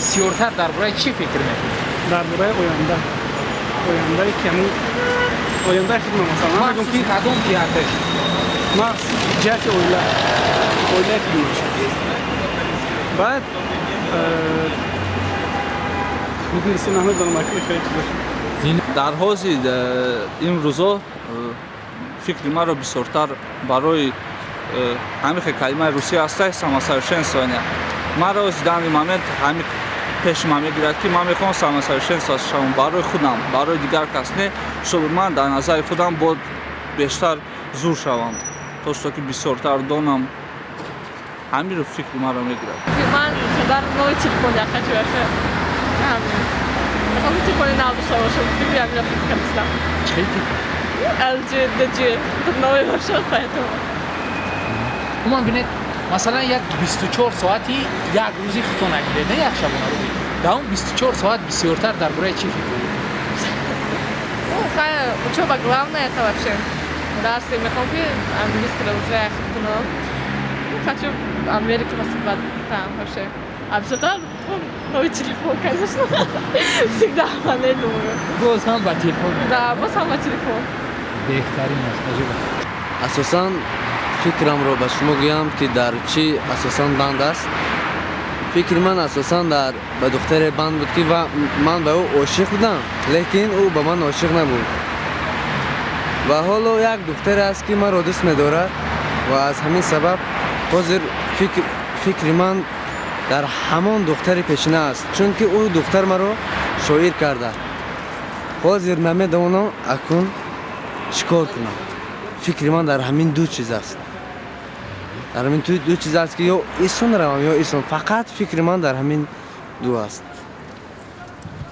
Бисёртар дар бораи чӣ фикр мекунед? Дар бораи оянда, ояндае ки ҳамун ояндаи худман, масалан, ман мегӯям, ки Кадом ҷиҳаташ? Махсус ҷиҳати оила, оилаи худман. Баъд медонисти, намедонам, акли хеле чизо. Дар ҳози имрӯзо фикри маро бисёртар барои ҳамин хел калимаи русия ҳастай, самосовершенствование, маро данный момент ҳамин пеши ман мегирад, ки ман мехоҳам самосовершенствовать шавам барои худам, барои дигар кас не, чтобы ман дар назари худам бод бештар зур шавам, то что ки бисёртар донам. Ҳаминро фикри маро мегирад. Ман дар новый телефон я хочу вообще. Ҳамин. Мехоҳам телефони нав дошта бошам. Фикри ҳаминро фикр кардам. Чӣ хел телефон? LG, DG. Тут новый вошел, поэтому. Умуман бинед, масалан, як 24 соати як рӯзи худтон нагиред, не, як шабона рӯзи, дар он 24 соат бисёртар дар бораи чӣ фикр мекунед? Ну, хай, учеба главное это вообще. Дарси мехоҳам, ки английский уже хуб кунам. Ну, хочу в Америку поступать там вообще. А бисёртар, ну, новый телефон, конечно. Всегда о ней думаю. Боз ҳам ба телефон? Да, боз ҳам ба телефон. Беҳтарин аст, аҷиба. Асосан фикрамро ба шумо гӯям, ки дар чӣ асосан банд аст фикри ман. Асосан дар ба духтаре банд буд, ки ва ман ба ӯ ошиқ будам, лекин ӯ ба ман ошиқ набуд. Ва ҳоло як духтаре аст, ки маро дӯст медорад, ва аз ҳамин сабаб ҳозир фикри ман дар ҳамон духтари пешина аст, чунки ӯ духтар маро шоир карда. Ҳозир намедонам, акун чӣ кор кунам. Фикри ман дар ҳамин ду чиз аст, дар ҳамин ду чиз аст, ки ё исон равам, ё исон. Фақат фикри ман дар ҳамин ду аст.